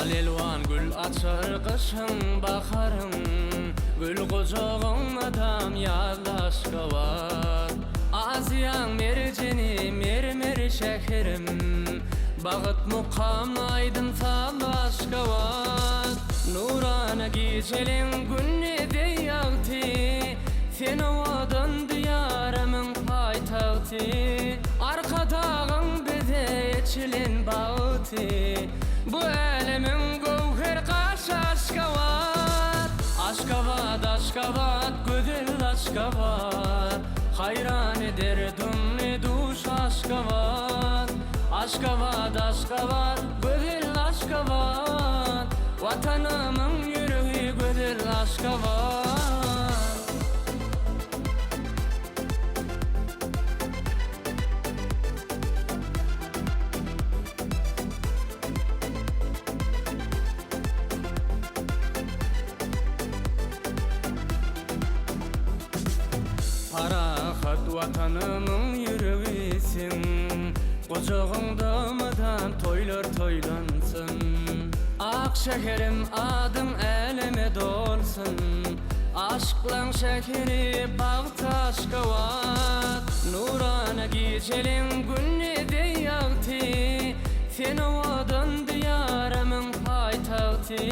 Al-elwan gül açar gyşyň, baharyň, Gül gujagyňda dam ýazly Aşgabat. Aziýaň merjeni, mermer şäherim, Bagt mukamly aýdym-sazly Aşgabat. Nurana gijeleň Güni deý ýagty, Sen owadan Diýarymyň paýtagty. Arkadagyň bize eçilen bagty, Bu älemiň göwher gaşy Aşgabat. Aşgabat, Aşgabat, gözel Aşgabat, Haýran eder dumly-duş Aşgabat. Aşgabat, Aşgabat, gözel Aşgabat, Watanymyň ýüregi gözel Aşgabat. Parahat Watanymyň ýüregisiň, Gujagyňda mydam toýlar toýlansyn. Ak şäherim adyň äleme dolsun, Aşyklaň şäheri bagty Aşgabat. Nurana gijeleň Güni deý ýagty, Sen owadan Diýarymyň paýtagty.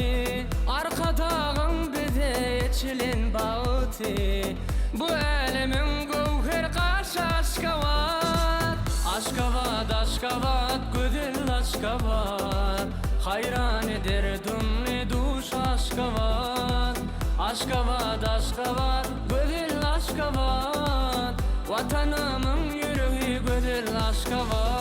Arkadagyň bize eçilen bagty, Bu älemiň göwher gaşy Aşgabat. Aşgabat, Aşgabat, gözel Aşgabat, Haýran eder dumly-duş Aşgabat. Aşgabat, Aşgabat, gözel Aşgabat, Watanymyň ýüregi gözel Aşgabat.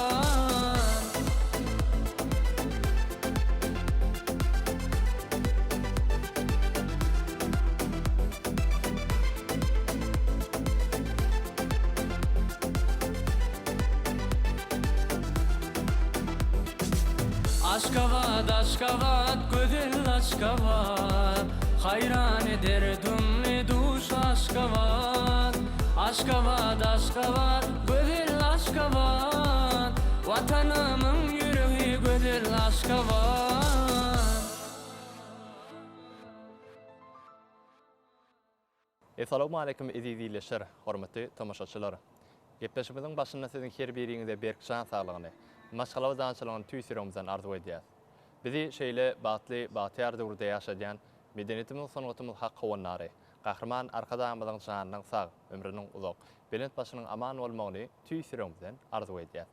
Aşgabat, Aşgabat, gözel Aşgabat, Haýran eder dumly-duş Aşgabat. Aşgabat, Aşgabat, gözel Aşgabat, Watanymyň ýüregi gözel Aşgabat. Essalawmaleýkim eziz ildeşler, hormatly tomaşaçylar! Gepleşigimiziň başynda siziň her biriňize berk jan saglygyny, maşgala abadançylygyny tüýs ýüregimizden arzuw edýäs. Bizi şeýle bagtly, bagtyýar döwürde ýaşadýan medeniýetimiz, sungatymyz hak howandary, Gahryman Arkadagymyzyň janynyň sag, ömrüniň uzak, belent başynyň aman bolmagyny tüýs ýüregimizden arzuw edýäs.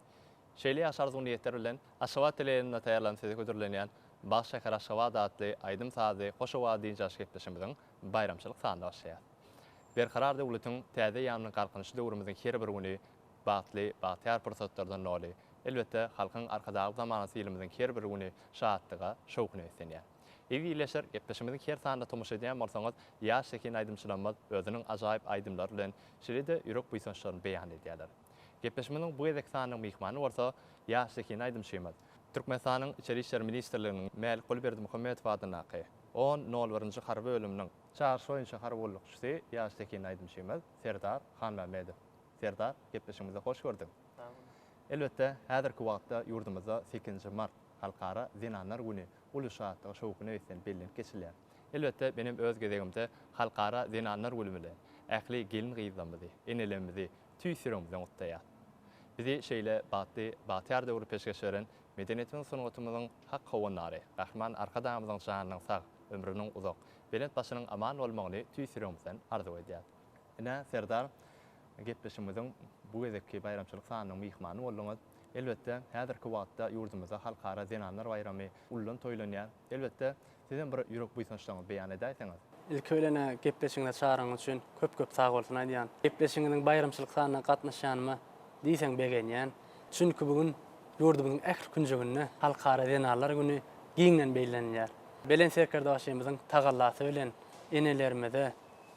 Şeýle ýagşy arzuw-niýetler bilen Aşgabat teleýaýlymynda taýýarlanyp size hödürlenýän Bagt şäheri Aşgabat atly aýdym-sazly, hoş owazly dynç alyş gepleşigimiziň baýramçylyk sanyna başlaýar. Berkarar döwletiň täze eýýamynyň Galkynyşy döwrümiziň her bir güni bagtly, bagtyýar pursatlardan doly. Elbetde, Halkyň Arkadagly zamanasy ýylymyzyň her bir güni şatlyga, şowhuna beslenýär. Eziz ildeşler, gepleşigimiziň her sanyna tomaşa edýän bolsaňyz, ýaş zehin aýdymçylarymyz özüniň ajaýyp aýdymlary bilen şeýle-de ýürek buýsançlaryny beýan edýärler. Gepleşigimiziň bu gezekki sanynyň myhmany bolsa, ýaş zehin aýdymçymyz, Türkmenistanyň Içeri işler ministrliginiň Mälikguly Berdimuhamedow adyndaky On nol birinji harby bölüminiň çagyryş boýunça harby gullukçysy, ýaş zehinli aýdymçymyz Serdar Hanmämmedow. Serdar, gepleşigimize hoş gördük. Sag boluň. Elbetde, häzirki wagtda ýurdumyzda sekizinji mart, Halkara zenanlar güni uly şatlyga, şowhuna beslenip bellenip geçilýär. Elbetde, menem öz gezegimde Halkara zenanlar güni bilen ähli gelin-gyzlarymyzy, enelerimizi tüýs ýüregimizden gutlaýas. Bizi şeýle bagtly, bagtyýar döwri peşgeş beren medeniýetimiziň, sungatymyzyň hak howandary, Gahryman Arkadagymyzyň janynyň sag, ömrüniň uzak, belent başynyň aman bolmagyny tüýs ýüregimizden arzuw edýäs. Ine, Serdar, gepleşigimiziň bu gezekki baýramçylyk sanynyň myhmany bolduňyz. Elbetde, häzirki wagtda ýurdumyzda Halkara zenanlar baýramy uludan toýlanýar. Elbetde, sizem bir ýürek buýsançlaryňyzy beýan edäýseňiz. Ilki bilen-ä gepleşigiňize çagyryňyz üçin köp-köp sagbolsun aýdýan. Gepleşigiňiziň baýramçylyk sanyna gatnaşýanyma diýseň begenýän. Çünki bu gün ýurdumyzyň ähli künjeginde Halkara zenanlar güni giňden bellenilýär. Belent Serkerdebaşymyzyň tagallasy bilen enelerimize,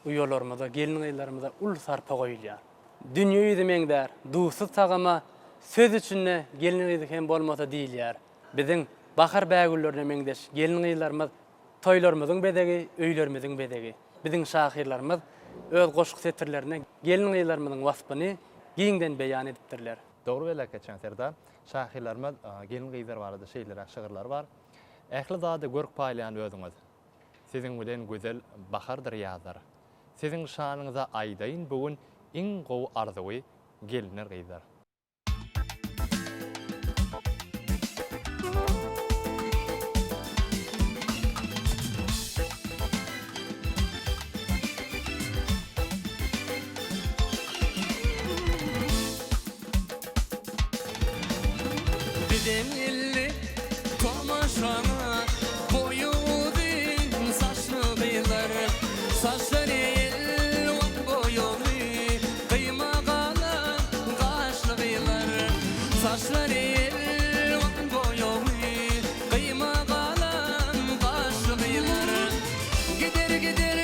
uýalarymyza, gelin-gyzlarymyza uly sarpa goýulýar. Dünýe ýüzi meňzär duzsuz tagama, söz içinde gelin-gyzy hem bolmasa diýilýär. Biziň bahar bägüllerine meňzeş gelin-gyzlarymyz toýlarymyzyň bezegi, öýlerimiziň bezegi. Biziň şahyrlarymyz öz goşgy setirlerinde gelin-gyzlarymyzyň waspyny giňden beýan edipdirler. Dogry belläp geçýäň Serdar. Şahyrlarymyz gelin-gyzlar barada şeýleräk şygyrlary bar. Ähli zada görk paýlaýan özüňiz. Siziň bilen gözel bahardyr ýazlar. Siziň şanyňyza aýdaýyn bu gün iň gowy arzuwy gelinler gyzlar. Bizem geldik tomaşaňa Boýy uzyn saçly gyzlar Saçlary elwan boýagly Gyýma galan gaşly gyzlar Saçlary elwan boýagly Gyýma galan gaşly gyzlar Gider gider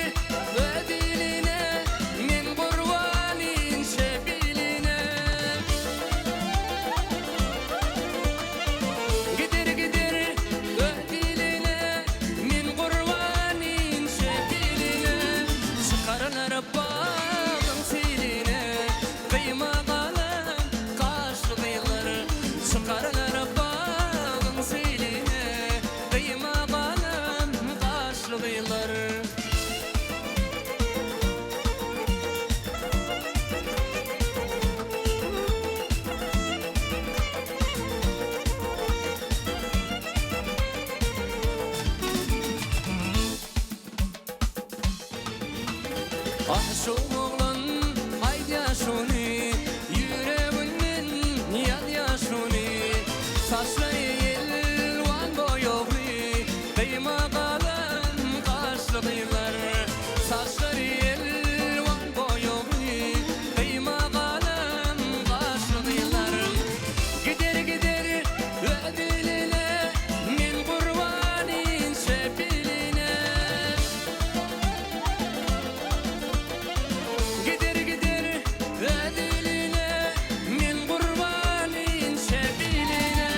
öz iline Men gurban inçe biline Gider gider öz iline Men gurban inçe biline Çykarlar bagyň seýline Gyýma galan gaşly gyzlar Çykarlar bagyň seýline Gyýma galan gaşly gyzlar. Ah şu oglan aýdýa şuny Ýüreginden ýazýa şuny Saçlary elwan boýagly Gyýma galan gaşly gyzlar Saçlary elwan boýagly Gyýma galan gaşly gyzlar Gider gider öz iline Men gurban inçe biline Gider gider öz iline Men gurban inçe biline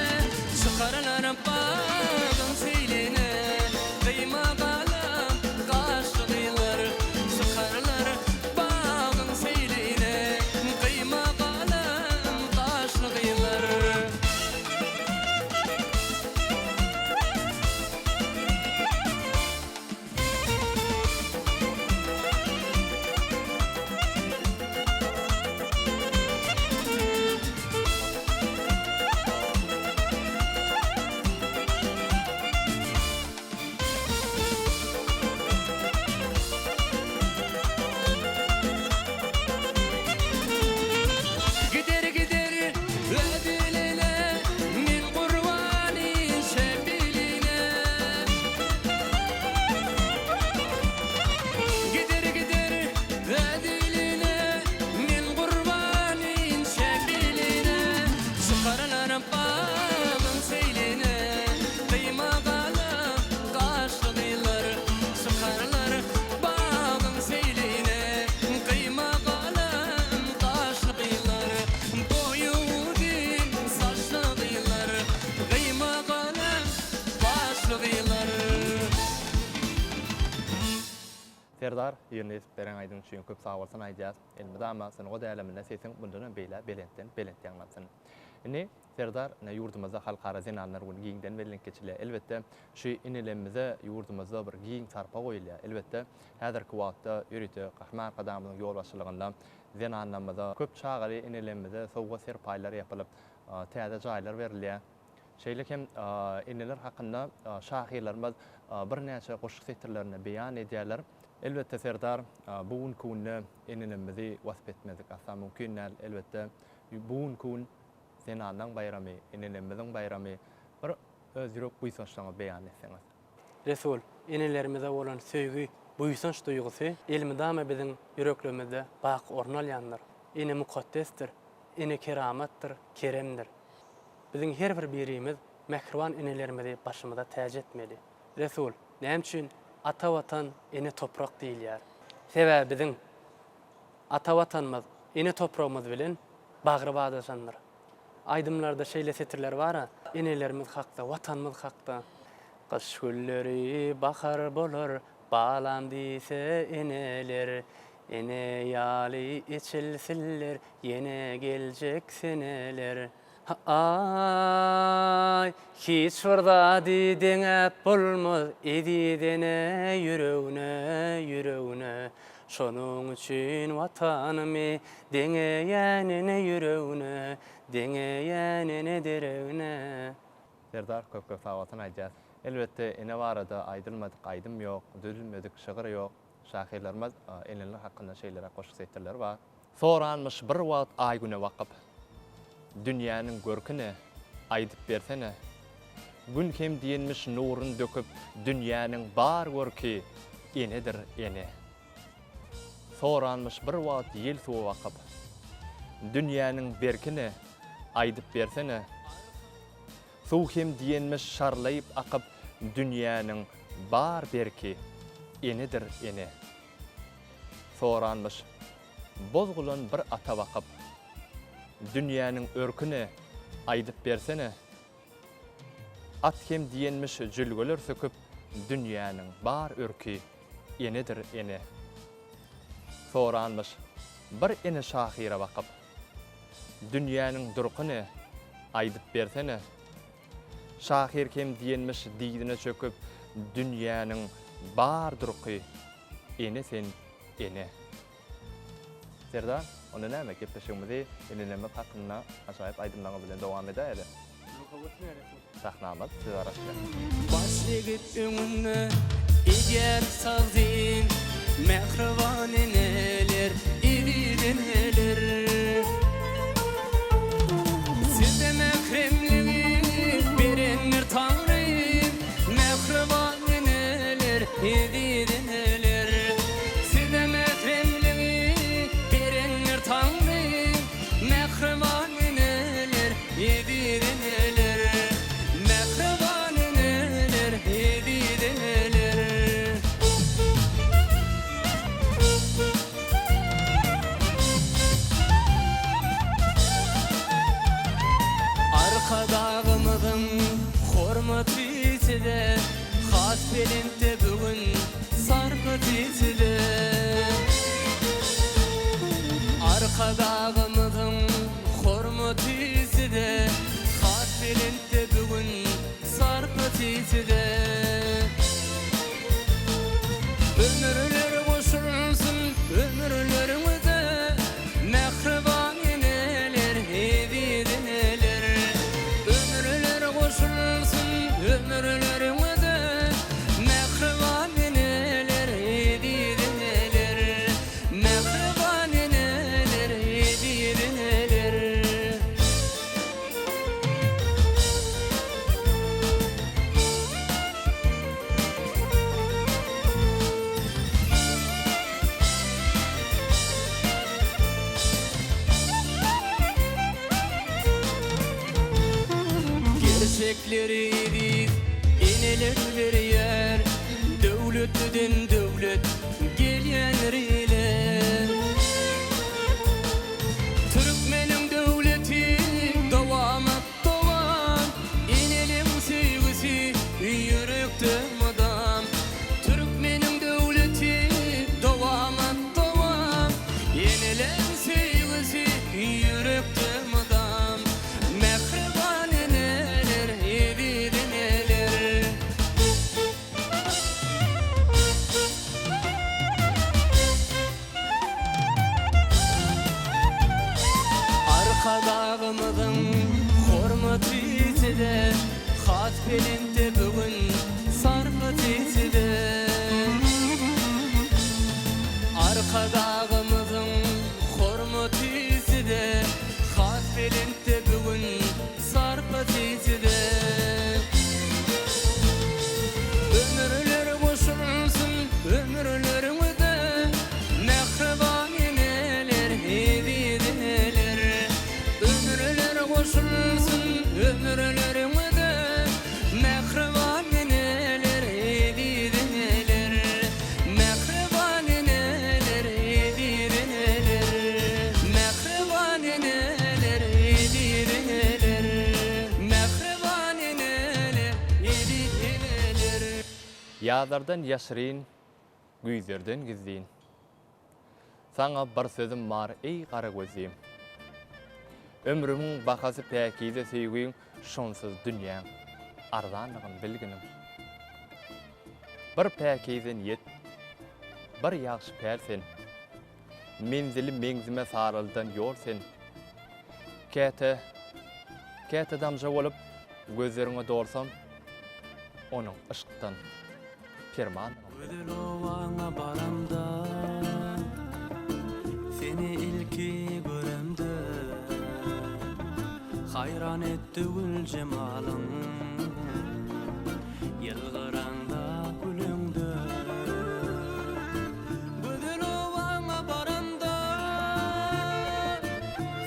Çykarlar bagyň seýline Gyýma galam gaşly gyzlar Çykarlar bagyň seýline Gyýma galam gaşly gyzlar. Gider gider öz iline Men gurban inçe biline Gider gider öz iline Men gurban inçe biline Çykarlar bagyň seýline Gyýma galam gaşly gyzlar Çykarlar bagyň seýline Gyýma galam gaşly gyzlar Boýy uzyn saçly gyzlar Gyýma galam gaşly gyzlar. Serdar, ýerine ýetirip beren aýdymyň üçin köp sagbolsun aýdýas. Elmydama sungat äleminde sesiň mundanam beýlä belentden belent ýaňlansyn. Indi Serdar, ine ýurdumyzda Halkara zenanlar güni giňden bellenip geçilýär. Elbetde, şu enelemmize ýurdumyzda bir giň sarpa goýulýar. Elbetde, häzirki wagtda ýörite Gahryman Arkadagymyzyň ýolbaşçylygynda zenanlarymyza, köp çagaly enelemmize sowgat-serpaýlar ýapylyp, täze jaýlar berilýär. Şeýle hem eneler hakynda şahyrlarymyz birnäçe goşgy setirlerinde beýan edýärler. Elbetde Serdar, bu günki günde enelerimizi wasp etmezlik asla mümkin däl. Elbetde, bu günki gün zenanlaň baýramy, enelerimiziň baýramy. Bir öz ýürek buýsançlaryňyzy beýan etseňiz. Resul, enelerimize bolan söýgi, buýsanç duýgusy elmydama biziň ýüreklerimizde baky orun alýandyr. Ene mukaddesdir, ene keramatdyr, keremdir. Biziň her bir birimiz mähriban enelerimizi başymyza täç etmeli. Resul, näme üçin Ata Watan, ene toprak diýilýär? Sebäbi biziň Ata Watanymyz ene topragymyz bilen bagry badaşandyr. Aýdymlarda şeýle setirler bar-a, enelerimiz hakda, Watanymyz hakda. Gyş gülleri bahar bolar, balam diýse eneler, Ene ýaly eçilsinler ýene geljek seneler. Aý. Aý, hiç bir zady deňäp bolmaz eziz ene ýüregine, ýüregine. Şonuň üçin Watanymy deňeýän ene ýüregine, deňeýän ene deregine. Serdar köp köp sag bolsun aýdýas. Elbetde ene barada aýdylmadyk aýdym ýok, düzülmedik şygyr ýok. Şahyrlarymyz eneler hakynda şeýleräk goşgy setirleri bar. Soranmyş bir wagt Aý-Güne bakyp. Dünýäniň görki ne, aýdyp bersene. Gün hem diýenmiş nurun döküp, Dünýäniň bar görki enedir, ene. Soranmyş bir wagt ýel suwa bakyp. Dünýäniň berki ne, aýdyp bersene. Suw hem diýenmiş şarlaýyp akyp, Dünýäniň bar berki enedir, ene. Soranmyş boz gulan bir ata bakyp. Dünýäniň örki ne, aýdyp bersene. At hem diýenmiş jülgeler söküp, Dünýäniň bar örki enedir, ene. Soranmyş bir ene şahyra bakyp. Dünýäniň durky ne, aýdyp bersene. Şahyr hem diýenmiş dyzyna çöküp, Dünýäniň bar durky ene sen, ene. Serdar, onda näme, gepleşigimizi enelerimiz hakynda ajaýyp aýdymlaryňyz bilen dowam edäýeli. Sahnamyz size garaşýar. Baş egip öňüňde edýäris tagzym, Mähriban eneler, eziz eneler. Size mähremligi berendir Taňrym, Mähriban eneler, eziz eneler. Size mähremligi berendir Taňrym, Mähriban eneler, eziz eneler. Mähriban eneler, eziz eneler. Arkadagymyzyň hormaty size has belentde bu gün sarpasy size. Arkadagymyzyň hormaty size has belentde bu gün sarpasy size. Ömürler goşulsyn ömürleriňize Mähriban eneler, eziz eneler. Ömürler goşulsyn ömürleriňize Mähriban eneler, eziz eneler. Mähriban eneler, eziz eneler. Gerçekleri eziz eneler berýär, Döwletliden döwlet gelýänler ile. Türkmeniň döwleti dowamat Dowam, eneliň söýgüsi ýürekde mydam. Türkmeniň döwleti dowamat dowam, Eneleň söýgüsi ýürekde mydam. Mähriban eneler, eziz eneler. Arkadagymyzyň hormaty size has belentde bu gün sarpasy size. Arkadagymyzyň hormaty size has belentde bu gün sarpasy size. Ömürler goşulsyn ömürleriňize Mähriban eneler, eziz eneler. Ömürler goşulsyn ömürleriňize Mähriban eneler, eziz eneler. Mähriban eneler, eziz eneler. Mähriban eneler, eziz eneler. Mähriban eneler, eziz eneler. Ýazlardan ýaşyryn, güýzlerden gizlin. Saňa bir sözüm bar, eý gara gözlim. Ömrümiň bahasy päkize söýgiň. Şonsuz dünýäň arzanlygyn bilginiň. Bir päkize niýet, bir ýagşy päl sen. Menzili meňzime saraldan ýol sen. Käte, käte damja bolup gözleriňe dolsam, onuň yşkdan permanlygyn bilen. Gözel obaňa baramda, Seni ilki göremde, Haýran etdi gül jemalyň, Ýylgyraňda, güleňde. Gözel obaňa baramda,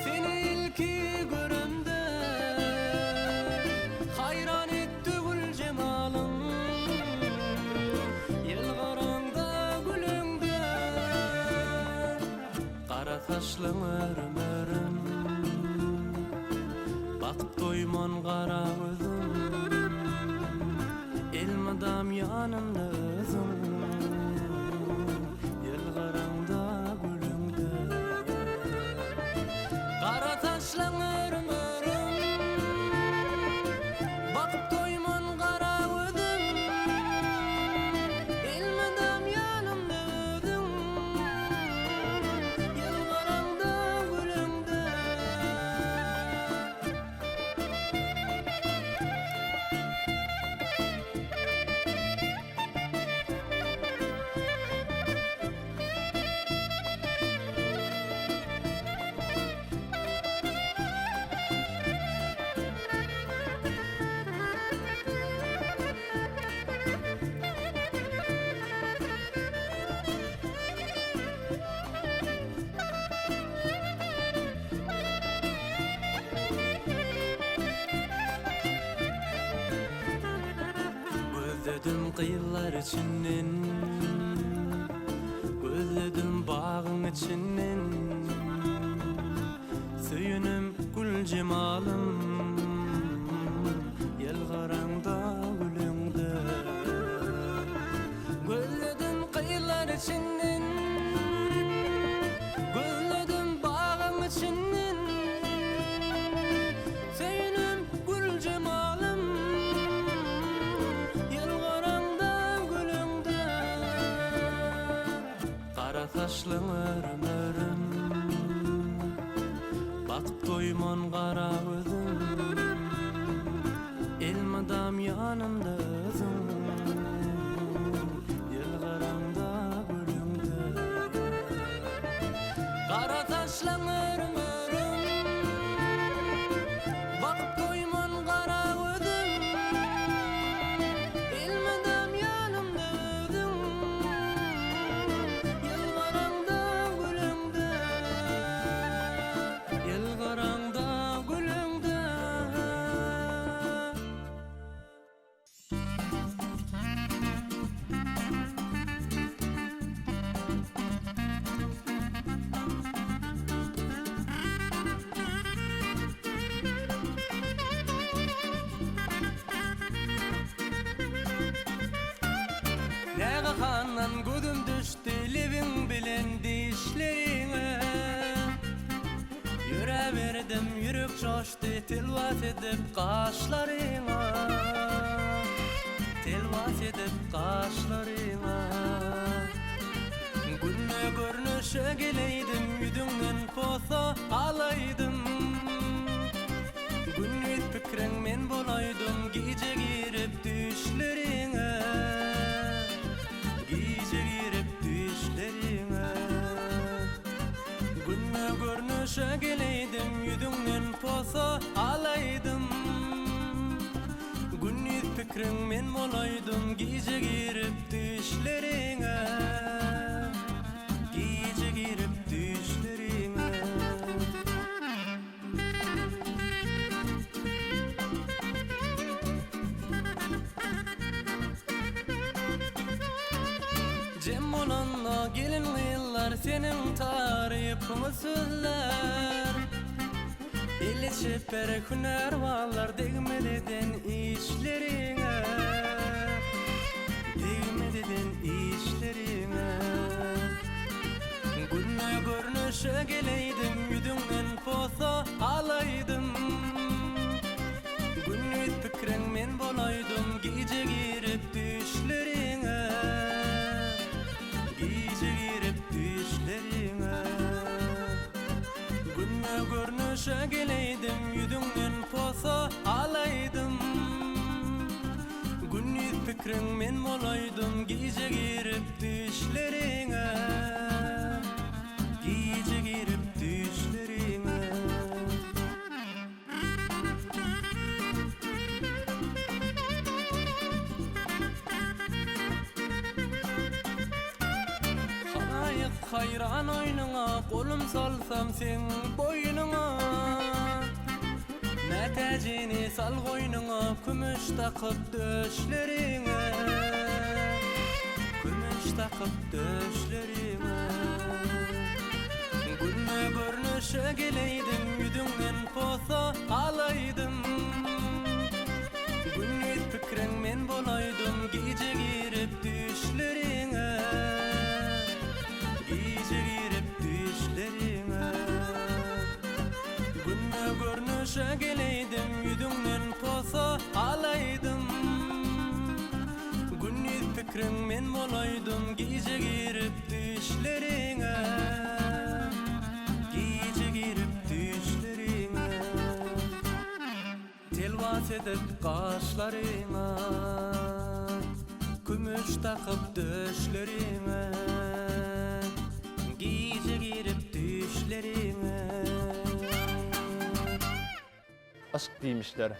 Seni ilki göremde, Haýran etdi gül jemalyň, Ýylgyraňda, güleňde. Gara saçlyň örüm-örüm, Bakyp doýman gara gözüň, Elmydam ýanymda özüň, Ýylgyraňda, gülüňde. Gara saçlaň örüm-örüm, Bakyp doýman gara gözüň, Elmydam ýanymda özüň, Ýylgyraňda, gülüňde. Gözledim gyzlar içinden, Gözledim bagyň içinden, Söýenim gül jemalym, Ýylgyraňda gülüňde. Gözledim gyzlar içinden, Gözledim bagyň içinden, Söýenim gül jemalym, Ýylgyraňda gülüňde. Gara saçlyň örüm-örüm, Bakyp doýman gara gözüň, Elmydam ýanymda özüň, Ýylgyraňda gülüňde. Gara saçlaň örüm-örüm, Bakyp doýman gara gözüň, Elmydam ýanymda özüň, Ýylgyraňda gülüňde. Ýylgyraňda gülüňde. Nägehandan gözüm düşdi lebiň bilen dişleriňe. Ýöräberdim ýürek joşdy telwas edip gaşlaryňa Telwas edip gaşlaryňa Günde görnüşe geleýdim ýüzüňden posa alaýdym Gündiz pikriň men bolaýdym gije girip düýşleriňe Gije girip düýşleriňe Günde görnüşe geleýdim ýüzüňden posa alaýdym Gündiz pikriň men bolaýdym gije girip düýşleriňe Gije girip düýşleriňe. Jem bolanda gelin-gyzlar seniň tarypyňy sözlär. Eli çeper hünärmanlar degmez eden işleriňe. Degmez eden işleriňe. Günde görnüşe geleýdim, ýüzüňden posa alaýdym. pikriň men bolaýdym Gije girip düýşleriňe Gije girip düýşleriňe. Halaýyk haýran oýnuňa Golum salsam seň boýnuňa Mätäjini sal goýnuňa Kümüş dakyp döşleriňe Kümüş dakyp döşleriňe Günde görnüşe geleýdim Ýüzüňden posa alaýdym Gündiz pikriň men bolaýdym Gije girip düýşleriňe Gije girip düýşleriňe Günde görnüşe geleýdim Ýüzüňden posa alaýdym Gündiz pikriň men bolaýdym Gije girip düýşleriňe Gije girip düýşleriňe Telwas edip gaşlaryňa Kümüş dakyp döşleriňe Gije girip düýşleriňe. Yşk diýmişler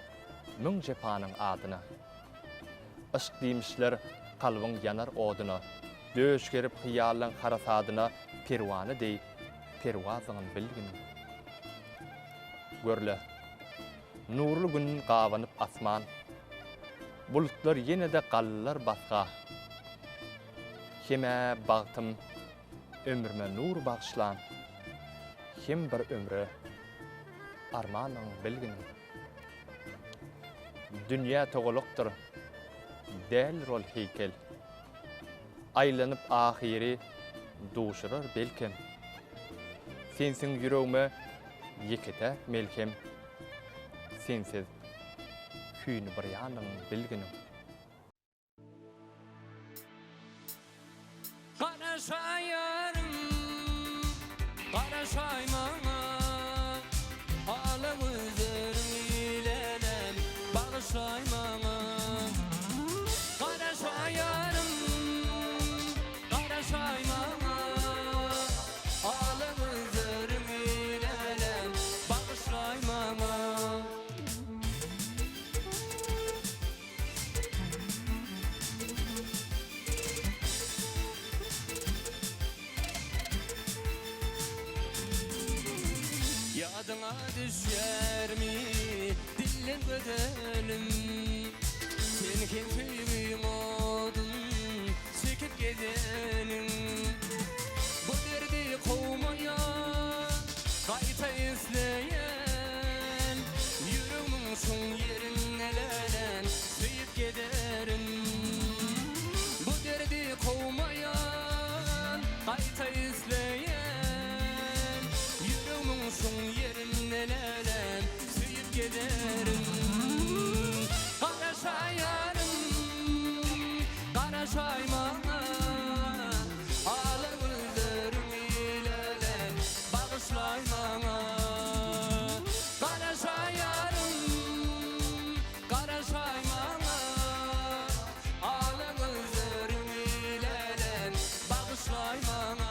müň jepanyň adyna. Yşk diýmişler kalbyň ýanar oduna. Döş gerip hyýallaň harasadyna Perwana deý perwazdygyň bilgin. Görle, nurly gün gabanyp asman, Bulutlar ýene-de galdylar basga. Hem-ä bagtym ömrüme nur bagyşlan, Hem bir ömre armanyň bilgin. Dünýä togalakdyr, däldir ol heýkel. Aýlanyp ahyry duşurar belkem. Sensiň ýüregime ýeke-täk melhem. Sensiz küýüni bir ýanyň bilginiň. Garaşaýaryn, garaşaý maňa, Ala gözleriň ilenem bagyşlaý maňa. Garaşaýaryn, garaşaý maňa, Ala gözleriň ilenem bagyşlaý maňa. Ýadyňa düşýärmi dillen gözelim Sen hem söýgiň odun çekip gezeniň Bu derdi kowmaýan gaýta isleýän Ýüregmiň çuň ýerinden söýüp gederin Bu derdi kowmaýan gaýta isleýän Ýüregmiň çuň ýerinden söýüp gederin Garaşaýaryn garaşaý maňa Ala gözleriň ilelen bagyşlaý maňa Garaşaýaryn Garaşaý maňa Ala gözleriň ilelen bagyşlaý maňa.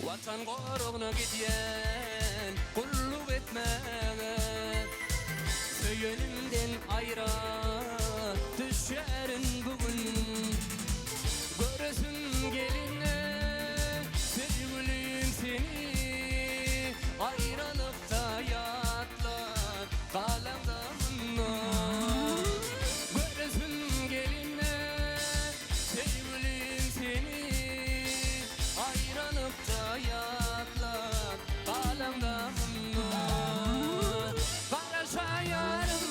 Watan goragyna gidýän gulluk etmäge Söýenimden aýra düşýärin bu gün Göresim gelende söýgülim seni Aýralykda ýatlap galamda mundan Göresim gelende söýgülim seni Aýralykda ýatlap galamda mundan Garaşaýaryn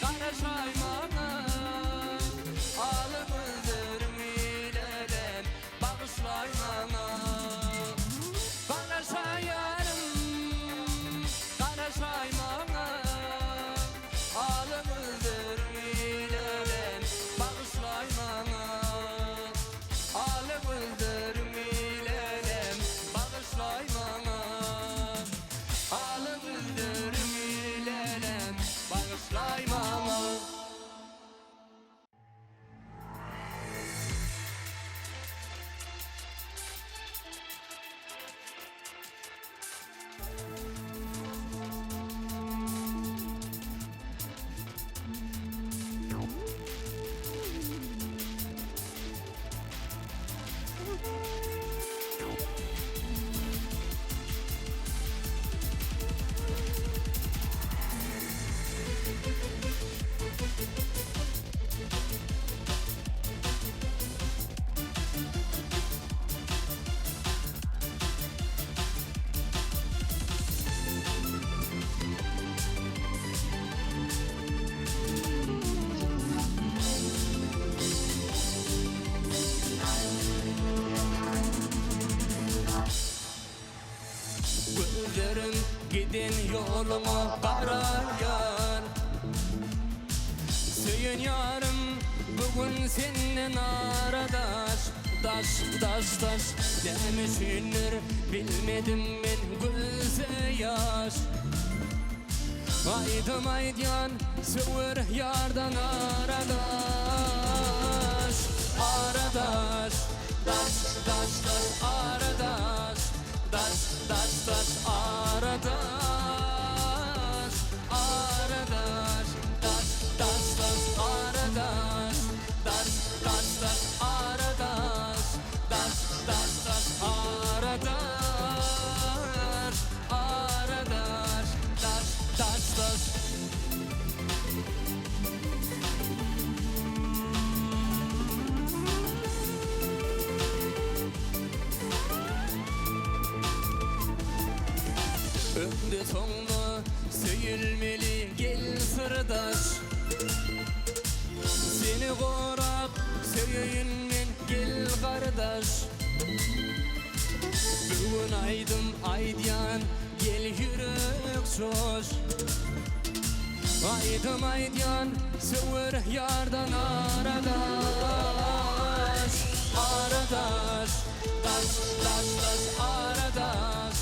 garaşaý maňa Ala gözleriň ilenem bagyşlaý maňa. Gözlerim giden ýoluňa garaýar. Söýen ýarym bu gün senden ara daş, daş, daş, daş. Näme üçindir bilmedim men gözde ýaş. Aýdym aýdýan söwer ýardan ara daş, ara daş, daş, daş, daş, ara daş, daş, daş, daş, ara daş, ara daş, daş, daş, daş, ara daş, daş, daş, daş, ara daş, daş, daş, daş, ara daş, ara daş, daş, daş, daş. Öňde-soňda söýülmeli gel syrdaş. Seni gorap söýeýin men gel gardaş. Bu gün aýdym aýdýan gel ýürek joş. Aýdym aýdýan söwer ýardan ara daş, ara daş, daş, daş, daş, ara daş,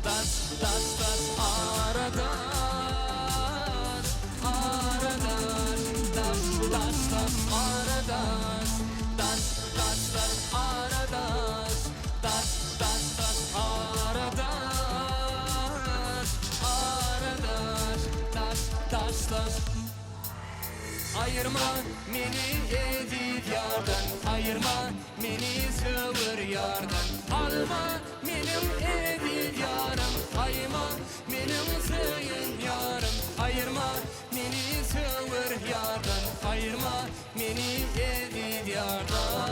daş, daş, daş, ara daş, ara daş, daş, daş, daş, ara daş, daş, daş, daş, ara daş, daş, daş, daş, ara daş, ara daş, daş, daş, daş. Aýyrma meni eziz ýardan, Aýyrma meni söwer ýardan. Alma meniň eziz ýarym, Aýma meniň söýen ýarym. Aýyrma meni söwer ýardan, Aýyrma meni eziz ýardan.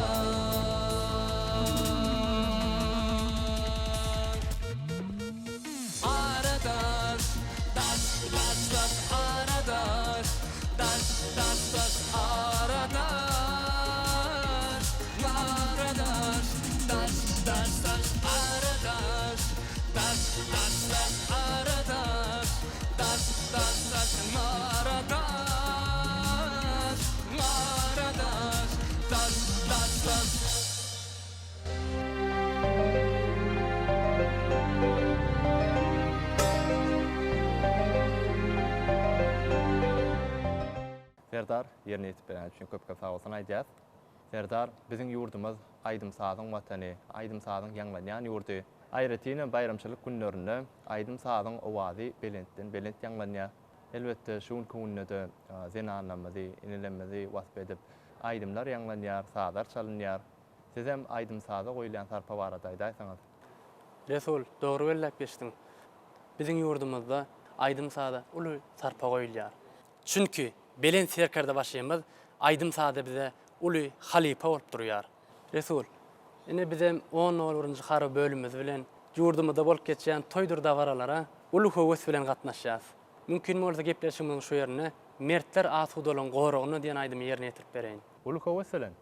Ara daş, daş, daş, daş, ara daş, daş, daş, daş, ara daş, ara daş, daş, daş, daş, ara daş, daş, daş, daş, ara daş, daş, daş, daş, ara daş, ara daş, daş, daş, daş. Serdar, ýerine ýetip bereni üçin köp köp sagbolsun aýdýas. Serdar, biziň ýurdumyz aýdym-sazyň watany, aýdym-sazyň ýaňlanýan ýurdy. Aýratynam baýramçylyk günlerinde aýdym-sazyň owazy belentden belent ýaňlanýar. Elbetde, şu günki günde-de zenanlarymyzy, enelerimizi wasp edip, aýdymlar ýaňlanýar, sazlar çalynýar. Sizem aýdym-saza goýulýan sarpa barada aýdaýsaňyz? Resul, dogry belläp geçdiň. Biziň ýurdumyzda aýdym-saza uly sarpa goýulýar. Çünki Belent Serkerdebaşymyz aýdym-sazda bize uly halypa bolup durýar. Resul, ine bizem on nol birinji harby bölümimiz bilen ýurdumyzda bolup geçýän toýdur dabaralara uly höwes bilen gatnaşýas. Mümkin bolsa gepleşigimiziň şu ýerinde Mertler asudalygyň goragynda diýen aýdymy ýerine ýetirip bereýin. Uly höwes bilen.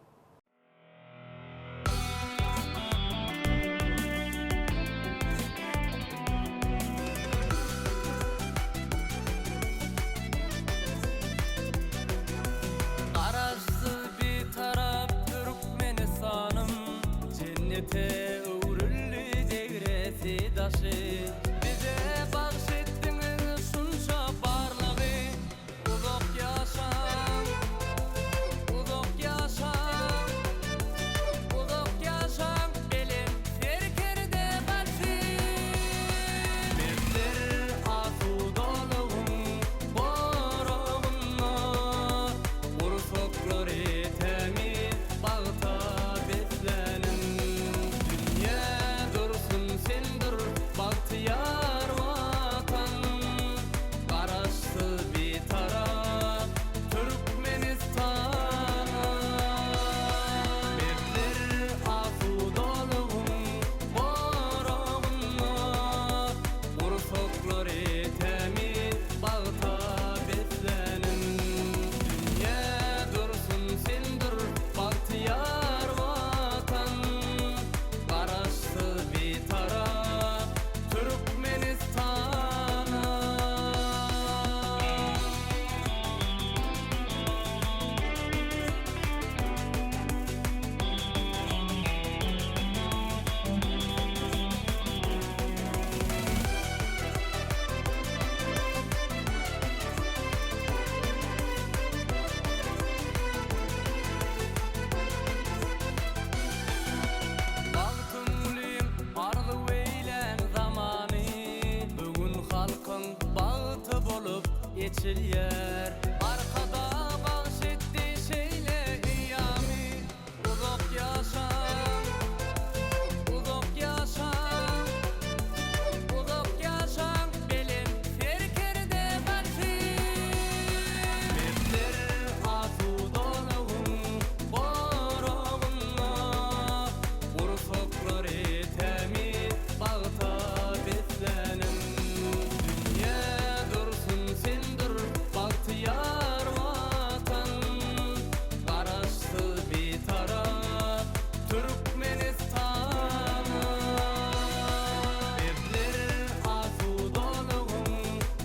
Garaşsyz Bitarap Türkmenistanym Jennete öwrüldi degresi daşy. Bize bagş etdiňiz şunça barlygy. Uzak ýaşaň, uzak ýaşaň, uzak ýaşaň belent serkerde başy. Mertler asudalygyň goragynda, Gursaklary tämiz bagta besläniň. eçilýär. Arkadag bagş etdi şeýle eýýamy, Uzak ýaşaň, uzak ýaşaň, Uzak ýaşaň belent serkerde başym. Mertler asudalygyň goragynda, Gursaklary tämiz bagta beslenen. Dünýä dursun sen dur bagtyýar Watan, Garaşsyz Bitarap Türkmenistan. Mertler asudalygyň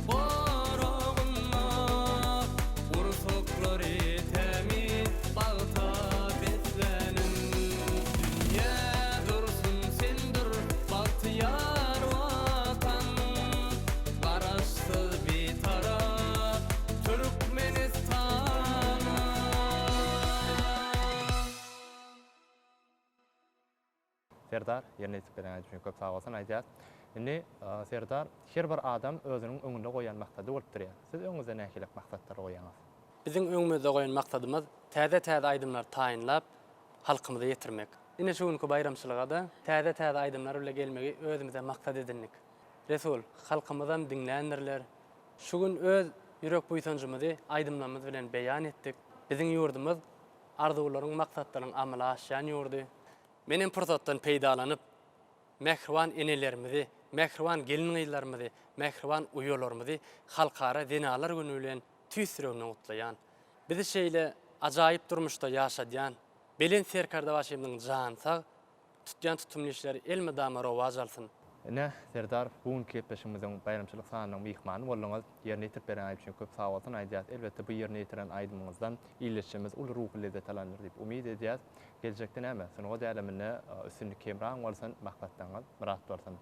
goragynda, Gursaklary tämiz bagta beslenen. Dünýä dursun sen dur bagtyýar Watan, Garaşsyz Bitarap Türkmenistan. Serdar, ýerine ýetirip bereniňiz üçin köp sag bolsun aýdýas. Indi Serdar, her bir adam özüniň öňünde goýan maksady bolup durýar. Siz öňüňizde nähili maksatlary goýýaňyz? Biziň öňümizde goýan maksadymyz täze-täze aýdymlary taýynlap, halkymyza ýetirmek. Ine şu günki baýramçylyga-da täze-täze aýdymlar bile gelmegi özümize maksat edindik. Resul, halkymyzam diňländirler. Şu gün öz ýürek buýsanjymyzy aýdymlarymyz bilen beýan etdik. Biziň ýurdumyz arzuwlaryň, maksatlaryň amala aşýan ýurdy. Menem pursatdan peýdalanyp, mähriban enelerimizi, mähriban gelin-gyzlarymyzy, mähriban uýalarymyzy Halkara zenanlar güni bilen tüýs ýüregimden gutlaýan. Bizi şeýle ajaýyp durmuşda ýaşadýan Belent Serkerdebaşymyzyň jany sag, tutýan tutumly işleri elmydama rowaç alsyn! Ine, Serdar, bu günki gepleşigimiziň baýramçylyk sanynyň myhmany bolduňyz. Ýerine ýetirip beren aýdym üçin köp sagbolsun aýdýas. Elbetde, bu ýerine ýetiren aýdymyňyzdan ildeşlerimiz uly ruhy lezzet alandyr diýip umyt edýäs. Geljekde näme, sungat äleminde üstünlik hemraň bolsun, maksatlaryňyz myrat bolsun!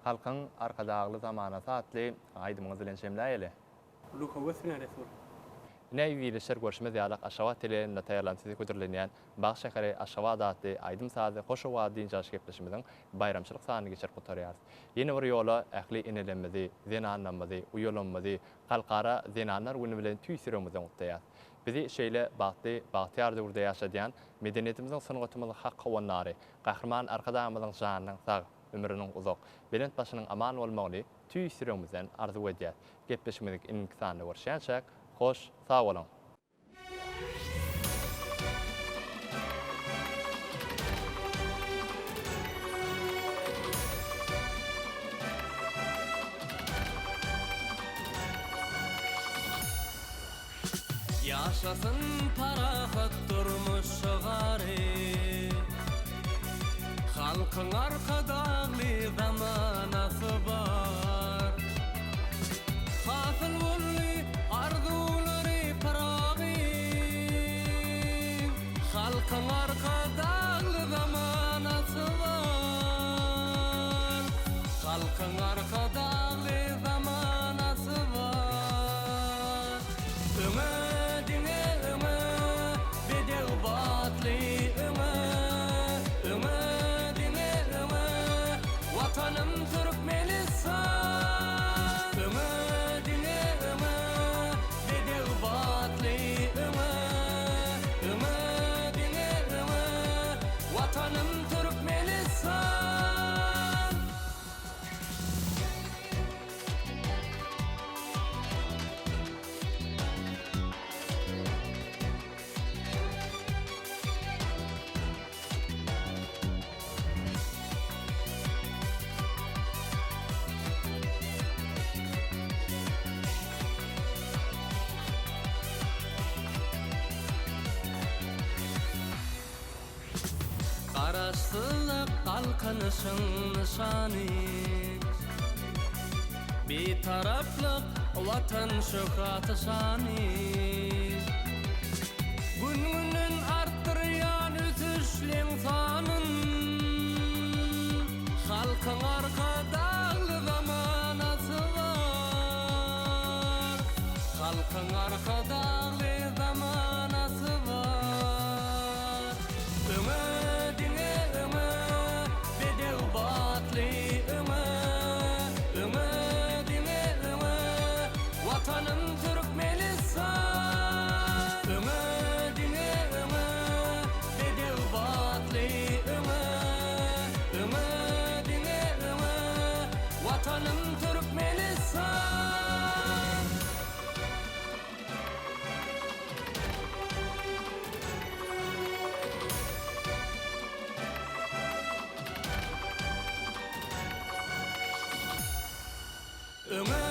Halkyň Arkadagly zamanasy atly aýdymyňyz bilen jemläýeli. Uly höwes bilen Resul. Ine ildeşler görşümiz ýaly Aşgabat teleýaýlymynda taýýarlanyp size hödürlenýän Bag şäheri Aşgabat atly aýdym-sazly hoş owazly dynç alyş gepleşigimiziň baýramçylyk sanyny geçirip gutarýarys. Ýene bir ýola ähli enelerimizi, zenanlarymyzy, uýalarymyzy Halkara zenanlar güni bilen tüýs ýüregimizden gutlaýarys. Bizi şeýle bagtly, bagtyýar döwürde ýaşadýan, medeniýetimiziň, sungatymyzyň hak howandary, Gahryman Arkadagymyzyň janynyň sag, ömrüniň uzak, belent başynyň aman bolmagyny tüýs ýüregimizden arzuw edýäs. Gepleşigimiziň indiki sanynda görüşýänçäk, hoş, sag boluň! Ýaşasyn parahat durmuş şygary, Halkyň Arkadagly zamanasy bar. Hasyl boldy arzuwlary Pyragyň, Halkyň Arkadagly zamanasy bar. Halkyň Arkadagly zamanasy bar. Öňe diňe öňe bedew batly öňe öňe diňe öňe Watanym Türkmenistan Öňe diňe öňe bedew batly öňe öňe diňe öňe Watanym Türkmenistan. Garaşsyzlyk Galkynyşyň nyşany. Bitaraplyk Watan şöhraty-şany. Gün-günden artdyrýan ösüşleň sanyn. Halkyň Arkadagly zamanasy bar. Halkyň Arkadagly zamanasy bar. Öňe diňe öňe bedew batly öňe öňe diňe öňe Watanym Türkmenistan. Öňe!